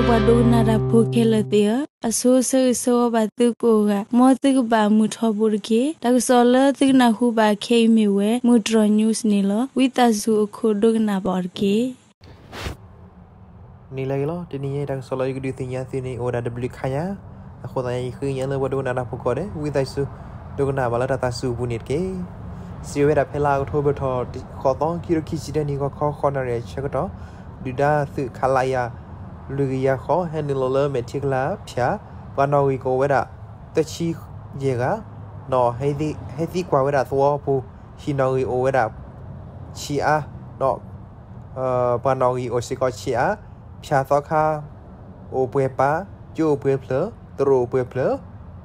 ပှၤဒိကနၣ်တၢ်ဖိခဲလၢာ်သ့ၣ်ဧၢ, အဆိဆၢဂ့ၤဆၢဝါဘၣ်သုကိးဂၤ, မ်သုကဘၣ်မုာ်ထီဘိတက့ၢ်. တၢ်ကစီၣ်လၢသုကနၢ်ဟူဘၣ်ခဲအံၤမ့ၢ်ဝဲ မုၢ်တြီၢ် news န့ၣ်လီၤ. ဝံသးစူၤအခိၣ်ဒိကနၣ်ဘၣ်အီၤတက့ၢ်. န့ၣ်လၢအဂ့ၤလီၤ. တနံၤအံၤတၢ်ကစီၣ်လၢယကဒုးသ့ၣ်ညါသုန့ၣ် အိၣ်ဝဲဒၣ်တဘျုးခါညါ, အဃိသတး ယဃ့ကညးလၢပှၤဒိကနၣ်တၢ်ဖိကိးဂၤဒဲး ဝံသးစူၤ ဒိကနၣ်ဘၣ်လၢတၢ်သးစူၤအပူၤန့ၣ်တက့ၢ်. စံးဝဲဒၣ်ဖဲလါအီးကထိဘၢၣ်ထီၣ် ဃိးသီ ခံကထိခံဆံတၢနံၣ် ဂီၤခီ ဃိးနၣ်ရံၣ်အဆၢကတီၢ်, ဒုၣ်ဒါသုး ခလရ လွံၢ်ကယၤဃိး ဟဲနုာ်လီၤလၢမဲာ်ထံကလၤဖၠၣ်, ပှၤနီၣ်ဂံၢ်ကအိၣ်ဝဲဒၣ် သၢဆံယဲၢ်ဂၤ, ဒီးဟဲသံကွၢ်ဝဲဒၣ်သဝီဖိ ဟံၣ်နီၣ်ဂံၢ်အိၣ်ဝဲဒၣ် ဆံးအါ, ဒီး ပှၤနီၣ်ဂံၢ်အိၣ်စ့ၢ်ကီးဆံးအါ, ဖၠၣ်သီခါ အိၣ်ပှဲၤပၢ်, ကၠိအိၣ်ပှဲၤဖျၢၣ်, တရူးအိၣ်ပှဲၤဖျၢၣ်,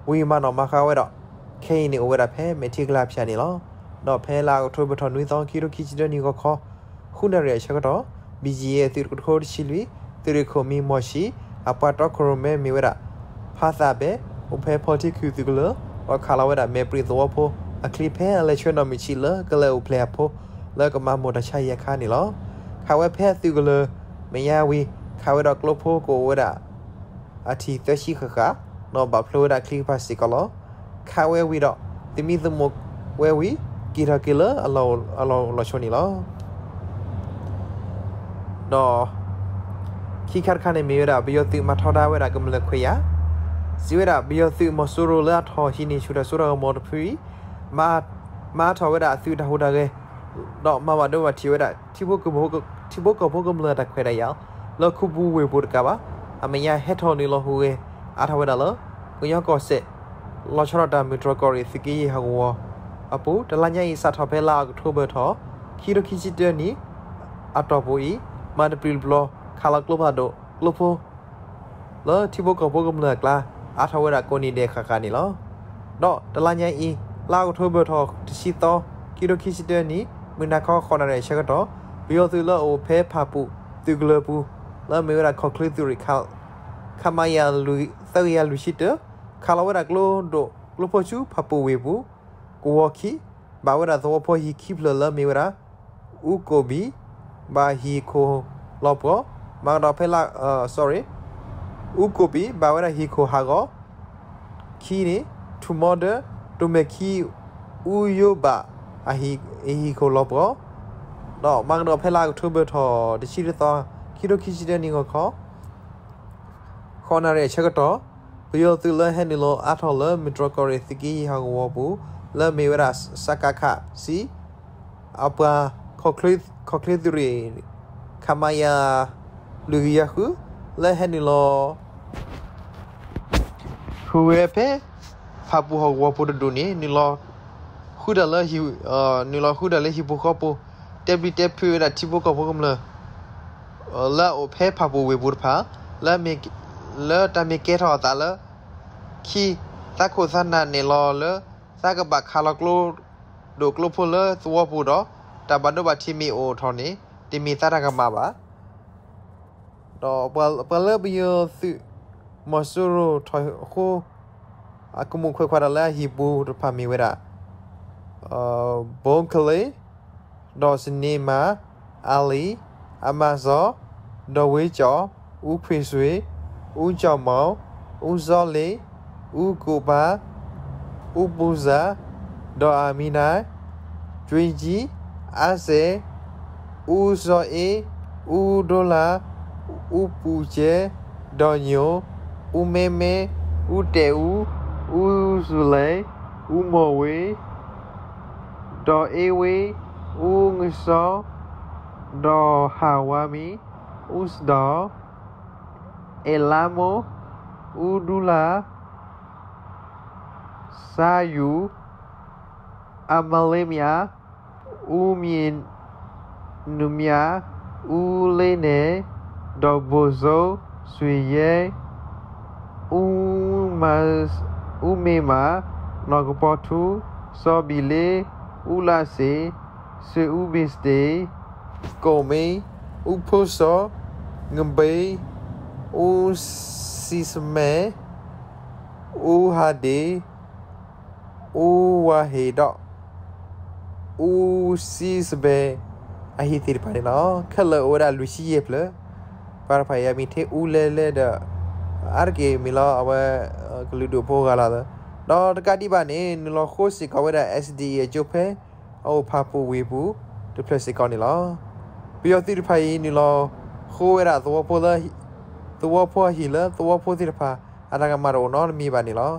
ဝံၤမးနီၣ်မၤဃါဝဲဒီး ခဲအံၤန့ၣ်အိၣ်ဝဲဒၣ်ဖဲမဲာ်ထံကလၤဖၠၣ်န့ၣ်လီၤ. ဒီးဖဲလါအီးကထိဘၢၣ်ထီၣ်နွံသီ ခံကထိခံဆံတၢနံၣ် ဂီၤခီ ဃုနၣ်ရံၣ်အဆၢကတီၢ်, ဘံၣ်ယံၤအသုးတကထိတဆံလွံၢ် သုးရ့ၣ်ခိၣ်မံၤမီၢ်ဆံး အပှၤတီခိၣ်ရိၣ်မဲမ့ၢ်ဝဲဒၣ် ဖါသးဘဲ အိၣ်ဖဲဖီထံခုၣ်သုးကလၢၤ, ဒီးခးလီၤဝဲဒၣ်မဲာ်ပြံၣ်သဝီဖိအချံဖဲအလဲၤဆှၢနီၣ်မုၢ်ဆံးလၢကလဲၤအိၣ်ဖျဲၣ်အဖိ လၢကမၤမိၢ်တၢ်ဆါယဲၢ်ခါန့ၣ်လီၤ. ခးဝဲဖဲအသုးကလၢၤမဲာ်ညါဝံၤ ခးဝဲဒီးကျိဖိကအိၣ်ဝဲဒၣ် အထံၣ်သၢဆံဃၣ်ဃၣ်, ဒီးဘၣ်ဖျိဝဲဒၣ်ချံကဖၣ်စ့ၢ်ကီးလီၤ. ခးဝဲဝံၤဒီး သမံသမိးဝဲဝံၤ က့ၤထီၣ်က့ၤလၢအလီၢ်အိၣ်လီၢ်ဆိးန့ၣ်လီၤ. ဒီး ခံခါတခါန့ၣ်မ့ၢ်ဝဲဒၣ် ပယီၤသုးမၤထီဒါဝဲဒၣ်ကမျၢၢ်ခွဲးယာ်, စံးဝဲဒၣ် ပယီၤသုးမီၤစိရိၤလၢအထီၣ်ဟံးန့ၢ်ဆူၣ်တၢ်စိတၢ်ကမီၤတဖုအံၤ မၤ မၤထီၣ်ဝဲဒၣ်အသုးတၢ်ဟူးတၢ်ဂဲၤ ဒီးမၤဘၣ်ဒိဘၣ်ထံးဝဲဒၣ် ထံဖိကီၢ်ဖိကမျၢၢ်အတၢ်ခွဲးတၢ်ယာ် လၢခူပူၤဝ့ၢ်ပူၤတကးဘၣ်, အမဲာ်ညါဟဲထီၣ်နုာ်လီၤဟူးဂဲၤအါထီၣ်ဝဲဒၣ်လၢ ကညီကီၢ်စဲၣ် လီၤဆီဒၣ်တၢ်မုၢ်တြီၢ်ကီၢ်ရ့ၣ်သုးက့ယဲၢ်ဟီၣ်ကဝီၤအပူၤ, တလါညါအံၤစးထီၣ်ဖဲလါအီးကထိဘၢၣ်ထီၣ် ခံကထိခံဆံတၢနံၣ် အတီၢ်ပူၤအံၤ မၤတပျုာ်တပျီၤ ခးလီၤကျိဖးဒိၣ်ကျိဖိ လၢထံဖိကီၢ်ဖိကမျၢၢ်အကျါ အါထီၣ်ဝဲဒၣ်ကိးနံၤဒဲးဃၣ်ဃၣ်န့ၣ်လီၤ. ဒီးတလါညါအံၤ လါအီးကထိဘၢၣ်ထီၣ်တဆံသီ ခံကထိခံဆံတၢနံၣ် မုၢ်နၤခီဃိးနၣ်ရံၣ်အဆၢကတီၢ် ပယီၤသုးလၢအအိၣ်ဖဲဖၣ်ပူၣ်သုးကလၢၤပူၤ လၢအမ့ၢ်ဝဲဒၣ်ခီၣ်ချ့သုးရ့ၣ် ခမရ သၢကယၤလွံၢ်ဆံတၢ ခးလီၤဝဲဒၣ်ကျိဒိၣ်ကျိဖိဆူဖၣ်ပူၣ်ဝ့ၢ်ပူၤ ကဝီၤခံ ဘၣ်ဝဲဒၣ်သဝီဖိဟံၣ်ခံဖျၢၣ်လၢအမ့ၢ်ဝဲဒၣ် အူကိၣ်ဘံၣ် ဘၣ်ဟံၣ်ခိၣ်လီၤပှီၢ်, မၤကဒီးဖဲလၢ sorry အူကိၣ်ဘံၣ် ဘၣ်ဝဲဒၣ်ဟံၣ်ခိၣ်ဟးဂီၤ, ခံန့ၣ် ထူၣ်မီဒၢ တိၢ်မဲၢ်ခံ အူယိဘၣ် အဟံၣ်ခိၣ်လီၤပှီၢ်, ဒီးမၤကဒီးဖဲလၢအီးကထိဘၢၣ်ထီၣ်တဆံတသီ ခံကထိခံဆံတၢနံၣ်ဂီၤခီ ဃိးနၣ်ရံၣ်အဆၢကတီၢ် ပယီၤသုးလၢဟဲနုာ်လီၤအါထီၣ်လၢမုၢ်တြီၢ်ကီၢ်ရ့ၣ်သုးက့ယဲၢ်ဟီၣ်ကဝီၤပူၤ လၢအမ့ၢ်ဝဲဒၣ် စကခ ဆံ အပှၤ ခီၣ်ချ့သုးရ့ၣ် ခမရ လွံၢ်ကယၤဃု လၢဟဲနုာ်လီၤ ဟူးဝဲဖဲ ဖၣ်ပူၣ်ဟီၣ်ကဝီၤဖိတဒူၣ်န့ၣ် နုာ်လီၤဃုတၢ်လၢ နုာ်လီၤဃုတၢ်လၢဟံၣ်ပူၤဃီပူၤ တဲဘျုးတဲဖုးဝဲဒၣ်ထံဖိကီၢ်ဖိကမျၢၢ် လၢအအိၣ်ဖဲဖၣ်ပူၣ်ဝ့ၢ်ပူၤတဖၣ် လၢ လၢတၢ်မ့ၢ်ကဲထီၣ်အသးလၢ ခံ သးခိၣ်သးနၢ်နဲၣ်လီၤလၢ သးကဘၣ်ခးလီၤကျိဒိၣ်ကျိဖိလၢသဝီပူၤဒီး တၢ်ဘၣ်ဒိဘၣ်ထံးမ့ၢ်အိၣ်ထီၣ်န့ၣ် တမ့ၢ်သးတၢ်ကမၣ်ဘၣ်. ဒီးပှၤလၢပယီၤသုး မီၤစိရိၤထီၣ်ဃိ အကမူၣ်ခွဲးခွါတၢ်လၢအဟံၣ်ပူၤတဖၣ်မ့ၢ်ဝဲဒၣ် ဘိကလ့, ဒီးစန့မၤ, အလံ, အမၤစီၤ, ဒီးဝ့ကၠီၣ်, အူခွ့ၣ်စွ့ၤ, အူကၠီၣ်မီၣ်, အူစီလ့, အူကိၣ်ပၤ, အူပူၤစၢ်, ဒီးအမံၤနၤ, ကွ့ကၠံ, အါစဲး, အူစီအ့, အူဒိလၣ်, အူပူၤကဲ, ဒီးညိၣ်, အူမဲမဲ, အူတဲာ်အူ, အူစူၤလဲ, အူမိၢ်ဝ့, ဒီးအ့ဝ့, အူငစီ, ဒီးဟးဝါမံ, အူစဒီး, အဲလါမိ, အူဒူလၣ်, စါယူၣ်, အမလ့မၠး, အူမံနုမၠး, အူလ့နဲၣ်, ဒီးဘိၣ်စိ, စွ့ၤယဲ, အူမ့ၢ်မး, နီၢ်ကပီၤထူ, စီၤဘံၣ်လ့, အူလးစ့, စွ့ၤအူဘ့ၣ်စတ့ၣ်, ကိၣ်မ့ၣ်, အူဖိစီ, ငဘ့ၣ်, အူစံစမဲ, အူဟးဒ့ၣ်, အူဝါဟ့ၣ်ဒီး အူစံစဘဲ အဟံၣ်သ့ၣ်တဖၣ်န့ၣ်လီၤ. ခဲလၢာ်အိၣ်ဝဲဒၣ်လွံၢ်ဆံယဲၢ်ဖျၢၣ်. ပှၤတဖၣ်အံၤအမံၤထံအူလဲလဲဒီး အါတက့ၢ်မ့ၢ်လီၤအဝဲ ကလုာ်ဒူၣ်ဖိဂၤလီၤ. ဒီးတကးဒံးဘၣ်န့ၣ် နုာ်လီၤဃိစ့ၢ်ကီးဝဲဒၣ် S D A အကၠိဖဲ အအိၣ်ဖးပူၤဝ့ၢ်ပူၤ တဖျၢၣ်စ့ၢ်ကီးန့ၣ်လီၤ. ပယီၤသုးတဖၣ်အံၤ နုာ်လီၤဃိဝဲဒၣ်သဝီဖိလၢ သဝီဖိအဟံၣ်လၢသဝီဖိသ့ၣ်တဖၣ် အတၢ်ကမၣ်တအိၣ်နီတမံၤဘၣ်န့ၣ်လီၤ.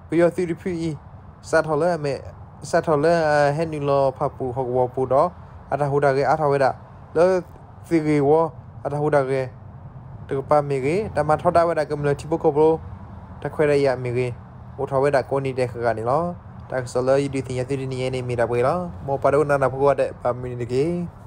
ပယီၤသုးတဖုအံၤ စးထီၣ်လၢအမဲာ် စးထီၣ်လၢအဟဲနုာ်လီၤဖးပူၤဟီၣ်ကဝီၤပူၤဒီး အတၢ်ဟူးတၢ်ဂဲၤအါထီၣ်ဝဲဒၣ် လၢသုးဂ့ၢ်ဝီ အတၢ်ဟူးတၢ်ဂဲၤ တကပၤမ့ၢ်ဂ့ၤ, တၢ်မၤထီဒါဝဲဒၣ်ကမျၢၢ်ထံဖိကီၢ်ဖိ တၢ်ခွဲးတၢ်ယာ်မ့ၢ်ဂ့ၤ, အိၣ်ထီၣ်ဝဲဒၣ်ကိးနံၤဒဲးဃၣ်ဃၣ်န့ၣ်လီၤ. တၢ်ကစီၣ်လၢယဒုးသ့ၣ်ညါသုတနံၤအံၤန့ၣ် မ့ၢ်ဒၣ်ပှဲၤလီၤ. မ်ပှၤဒိကနၣ်တၢ်ဖိကိးဂၤဒဲး ဘၣ်မနုၤတက့ၢ်.